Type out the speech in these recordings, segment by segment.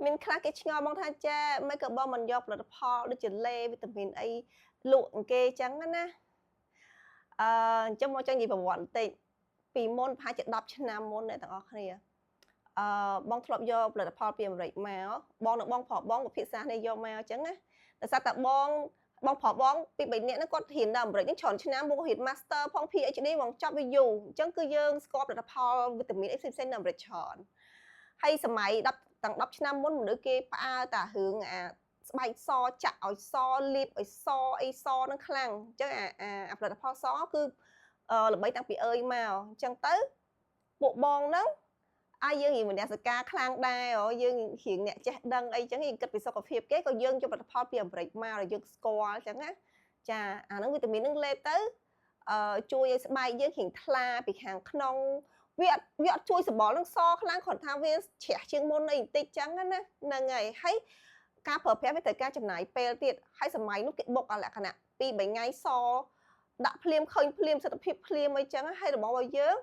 មានខ្លះគេឆ្ងល់បងថាចាមិនក៏បងមិនយកផលិតផលដូចជាលេវីតាមីនអីលក់គេអញ្ចឹងណាអឺអញ្ចឹងមកចង់និយាយប្រវត្តិបន្តិចពីមុនប្រហែលជា10ឆ្នាំមុនអ្នកទាំងអស់គ្នាអឺបងធ្លាប់យកផលិតផលពីអាមេរិកមកបងនិងបងប្រុសបងពិភាក្សាគ្នាយកមកអញ្ចឹងណាដោយសារតែបងបងប្រុសបងពី3នាក់ហ្នឹងគាត់រៀននៅអាមេរិកហ្នឹងច្រើនឆ្នាំមករៀន Master ផង PhD បងចប់វាយូរអញ្ចឹងគឺយើងស្គាល់ផលិតផលវីតាមីនអីផ្សេងៗនៅអាមេរិកច្រើនហើយសម័យ10ទាំង10ឆ្នាំមុនមនុស្សគេផ្អើតារឿងអាស្បែកសចាក់ឲ្យសលាបឲ្យសអីសហ្នឹងខ្លាំងអញ្ចឹងអាអាផលិតផលសគឺល្បីតាំងពីអើយមកអញ្ចឹងទៅពួកបងហ្នឹងអាយើងរៀនមនសិការខ្លាំងដែរយើងរៀនអ្នកចេះដឹងអីចឹងយើងគិតពីសុខភាពគេក៏យើងយកផលិតផលពីអាមេរិកមកដែលយើងស្គាល់ចឹងណាចាអាហ្នឹងវីតាមីនហ្នឹងលេបទៅអឺជួយឲ្យស្បែកយើងរៀងថ្លាពីខាងក្នុងវាអត់ជួយសម្បុរនឹងសខ្លាំងគ្រាន់ថាវាជ្រះជាងមុនអីបន្តិចចឹងណាហ្នឹងហើយហើយការប្រើប្រាស់វាត្រូវការចំណាយពេលទៀតហើយសម័យនោះគេបុកអាលក្ខណៈ2 3ថ្ងៃសដាក់ភ្លាមឃើញភ្លាមសិទ្ធិភាពភ្លាមអីចឹងហើយរបស់របស់យើង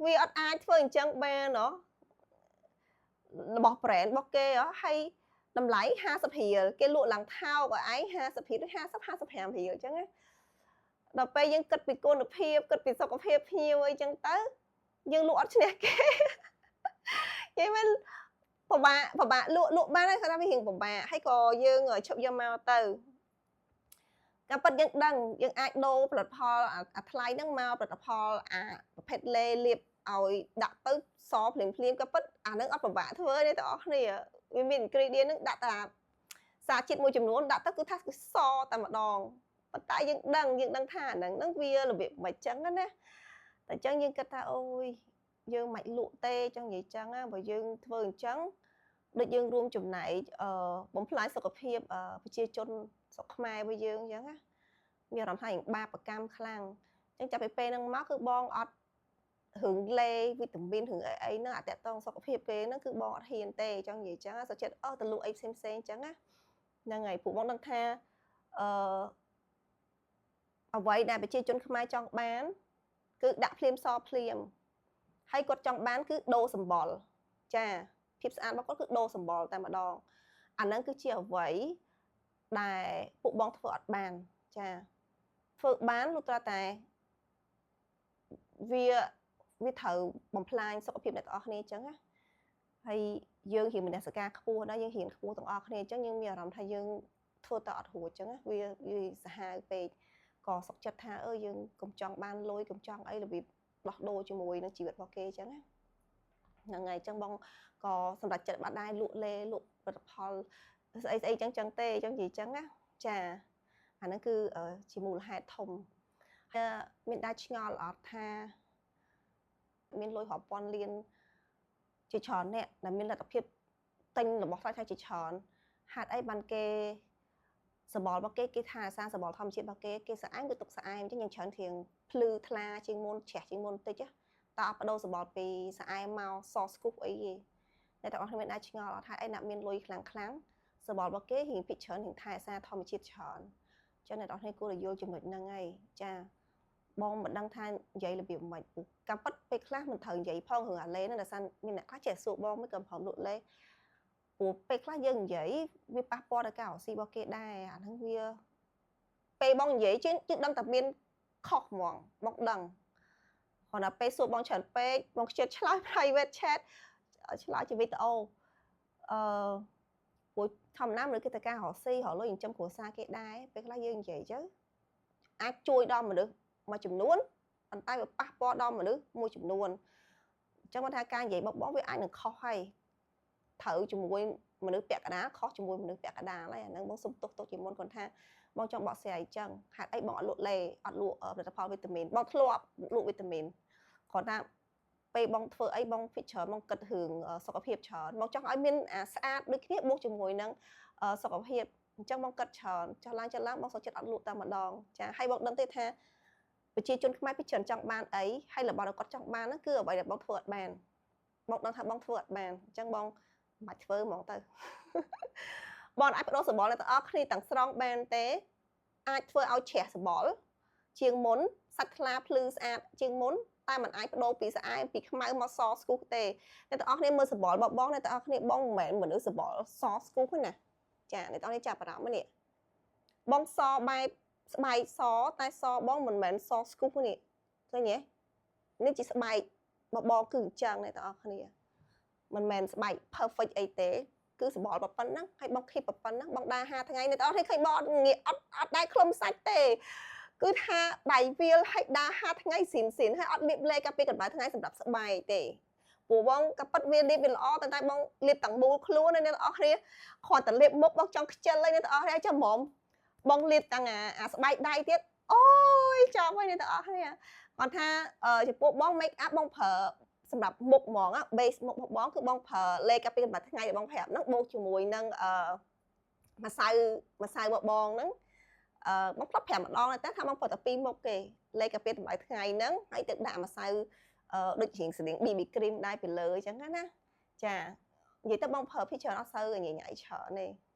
វាអត់អាចធ្វើអញ្ចឹងបានណោះរបស់ brand របស់គេហ៎ហើយតម្លៃ50រៀលគេលក់ឡើងថោកឲ្យឯង50រៀលឬ50 55រៀលអញ្ចឹងណាដល់ពេលយើងគិតពីគុណភាពគិតពីសុខភាពភ្ញៀវអីចឹងទៅយើងលក់អត់ឈ្នះគេនិយាយមែនពិបាកពិបាកលក់លក់បានហើយគាត់ថាវារៀងពិបាកហើយក៏យើងឈប់យកមកទៅការពិតយើងដឹងយើងអាចដូរផលិតផលអាថ្លៃហ្នឹងមកផលិតផលអាប្រភេទលេលាបឲ្យដាក់ទៅសភ្លាមភ្លាមក៏ពិតអាហ្នឹងអត់ពិបាកធ្វើទេបងប្អូនគ្នាវាមាន ingredient ហ្នឹងដាក់តាសារជាតិមួយចំនួនដាក់ទៅគឺថាគឺសតែម្ដងប៉ុន្តែយើងដឹងថាអាហ្នឹងហ្នឹងវារបៀបមិនចឹងណាតែអញ្ចឹងយើងគិតថាអូយយើងមិនលក់ទេចឹងនិយាយចឹងណាបើយើងធ្វើអញ្ចឹងដូចយើងរួមចំណែកអឺបំផ្លាញសុខភាពប្រជាជនស្រុកខ្មែររបស់យើងអញ្ចឹងណាមានអារម្មណ៍ថាបាបកម្មខ្លាំងអញ្ចឹងចាប់ពីពេលហ្នឹងមកគឺបងអត់រឿងលេវីតាមីនរឿងអីអីហ្នឹងអាតាក់តងសុខភាពគេហ្នឹងគឺបងអត់ហ៊ានទេចង់និយាយចឹងសុខចិត្តអស់ទៅលក់អីផ្សេងផ្សេងចឹងណាហ្នឹងហើយពួកបងដឹងថាអឺអ្វីដែលប្រជាជនខ្មែរចង់បាន គឺដាក់ភ្លាមសភ្លាមហើយគាត់ចង់បានគឺដូរសម្បុរចាភាពស្អាតរបស់គាត់គឺដូរសម្បុរតែម្ដងអាហ្នឹងគឺជាអ្វីដែលពួកបងធ្វើអត់បានចាធ្វើបានលុះត្រាតែវាវាត្រូវបំផ្លាញសុខភាពអ្នកទាំងអស់គ្នាអញ្ចឹងណាហើយយើងរៀនមនសិការខ្ពស់ដែរយើងរៀនខ្ពស់ទាំងអស់គ្នាអញ្ចឹងយើងមានអារម្មណ៍ថាយើងធ្វើទៅអត់រួចអញ្ចឹងវាវាសាហាវពេកក៏សុខចិត្តថាអឺយើងកុំចង់បានលុយកុំចង់អីរបៀបដោះដូរជាមួយនឹងជីវិតរបស់គេអញ្ចឹងណាហ្នឹងហើយអញ្ចឹងបងក៏សម្រាប់ចិត្តបាត់ដែរលក់លេលក់ផលិតផលស្អីស្អីចឹងចឹងទេអញ្ចឹងនិយាយចឹងណាចាអាហ្នឹងគឺជាមូលហេតុធំមានដែរឆ្ងល់អត់ថាមានលុយរាប់ពាន់លានជាច្រើនអ្នកដែលមានលទ្ធភាពទិញរបស់ថ្លៃថ្លៃជាច្រើនហេតុអីបានគេសម្បុររបស់គេគេថាអាសាសម្បុរធម្មជាតិរបស់គេគេស្អែមគឺទុកស្អែមអញ្ចឹងយើងច្រើនធៀងភ្លឺថ្លាជាងមុនជ្រះជាងមុនបន្តិចតើអត់បដូរសម្បុរពីស្អែមមកសស្គុះអីទេអ្នកទាំងអស់គ្នាមានដែរឆ្ងល់អត់ថាអីណាមានលុយខ្លាំងខ្លាំងសម្បុររបស់គេរៀងភិកច្រើនរៀងថែអាសាធម្មជាតិច្រើនអញ្ចឹងអ្នកទាំងអស់គ្នាគួរតែយល់ចំណុចហ្នឹងហើយចាបងមិនដឹងថានិយាយរបៀបម៉េចព្រោះការពិតពេលខ្លះមិនត្រូវនិយាយផងរឿងអាលេហ្នឹងដោយសារមានអ្នកខ្លះចេះសួរបងមិនក៏ព្រមលក់លេព្រោះពេលខ្លះយើងនិយាយវាប៉ះពាល់ដល់ការរកស៊ីរបស់គេដែរអាហ្នឹងវាពេលបងនិយាយជាងយើងដឹងតែមានខុសហ្មងបងដឹងគ្រាន់តែពេលសួរបងច្រើនពេកបងខ្ជិលឆ្លើយ private chat ឆ្លើយជាវីដេអូអឺព្រោះធម្មតាមនុស្សគេត្រូវការរកស៊ីរកលុយចិញ្ចឹមគ្រួសារគេដែរពេលខ្លះយើងនិយាយទៅអាចជួយដល់មនុស្សមួយចំនួនប៉ុន្តែវាប៉ះពាល់ដល់មនុស្សមួយចំនួនអញ្ចឹងគាត់ថាការនិយាយរបស់បងវាអាចនឹងខុសហើយត្រូវជាមួយមនុស្សពាក់កណ្ដាលខុសជាមួយមនុស្សពាក់កណ្ដាលហើយអាហ្នឹងបងសុំទោសទុកជាមុនគាត់ថាបងចង់បកស្រាយអញ្ចឹងហេតុអីបងអត់លក់លេអត់លក់ផលិតផលវីតាមីនបងធ្លាប់លក់វីតាមីនគាត់ថាពេលបងធ្វើអីបងភិកច្រើនបងគិតរឿងសុខភាពច្រើនបងចង់ឲ្យមានអាស្អាតដូចគ្នាបូកជាមួយនឹងសុខភាពអញ្ចឹងបងគិតច្រើនចុះឡើងចុះឡើងបងសុខចិត្តអត់លក់តែម្ដងចាហើយបងដឹងទេថាប្រជាជនខ្មែរពីច្រើនចង់បានអីហើយរបស់ដែលគាត់ចង់បានហ្នឹងគឺអ្វីដែលបងធ្វើអត់បានបងដឹងថាបងធ្វើអត់បានអញ្ចឹងបងមិនបាច់ធ្វើហ្មងទៅបងអាចបដូរសម្បុរអ្នកទាំងអស់គ្នាទាំងស្រុងបានទេអាចធ្វើឲ្យជ្រះសម្បុរជាងមុនសាច់ថ្លាភ្លឺស្អាតជាងមុន តែมันអាចបដូរពីស្អាតពីខ្មៅមកសស្គុះទេអ្នកទាំងអស់គ្នាមើលសម្បុររបស់បងអ្នកទាំងអស់គ្នាបងមិនមែនមនុស្សសម្បុរសស្គុះទេណាចាអ្នកទាំងអស់គ្នាចាប់អារម្មណ៍នេះបងសបែបស្បែកសតែសបងមិនមែនសស្គុះនេះឃើញទេនេះជាស្បែកបបងគឺអញ្ចឹងអ្នកទាំងអស់គ្នាមិនមែនស្បែក perfect អីទេគឺសម្បល់ប៉ុណ្ណឹងហើយបង keep ប៉ុណ្ណឹងបងដើរ5ថ្ងៃអ្នកទាំងអស់គ្នាឃើញបងអត់ងាកអត់អត់ដែរខ្លុំសាច់ទេគឺថាដៃវាលឲ្យដើរ5ថ្ងៃស៊ីនស៊ីនហើយអត់លាបលេកាពីកម្ដៅថ្ងៃសម្រាប់ស្បែកទេព្រោះបងក៏ពិតវាលាបវាល្អតែតែបងលាបទាំងមូលខ្លួនអ្នកទាំងអស់គ្នាគ្រាន់តែលាបមុខបងចង់ខ្ជិលហើយអ្នកទាំងអស់គ្នាចាំហ្មងបងលាបទាំងអាស្បែកដៃទៀតអូយចំហើយអ្នកទាំងអស់គ្នាគាត់ថាចំពោះបង make up បងប្រើសម្រាប់មុខហ្មង base មុខរបស់បងគឺបងប្រើលេកាពីកម្ដៅថ្ងៃដែលបងប្រាប់ហ្នឹងបូកជាមួយនឹងអឺម្សៅម្សៅរបស់បងហ្នឹងអឺបងធ្លាប់ប្រាប់ម្ដងតែថាបងប្រើតែពីរមុខទេលេកាពីកម្ដៅថ្ងៃហ្នឹងហើយទៅដាក់ម្សៅអឺដូចជាងស្តៀង BB cream ដែរពីលើអញ្ចឹងណាចានិយាយទៅបងប្រើពីច្រើនអត់សូវញញ៉ៃច្រើនទេ។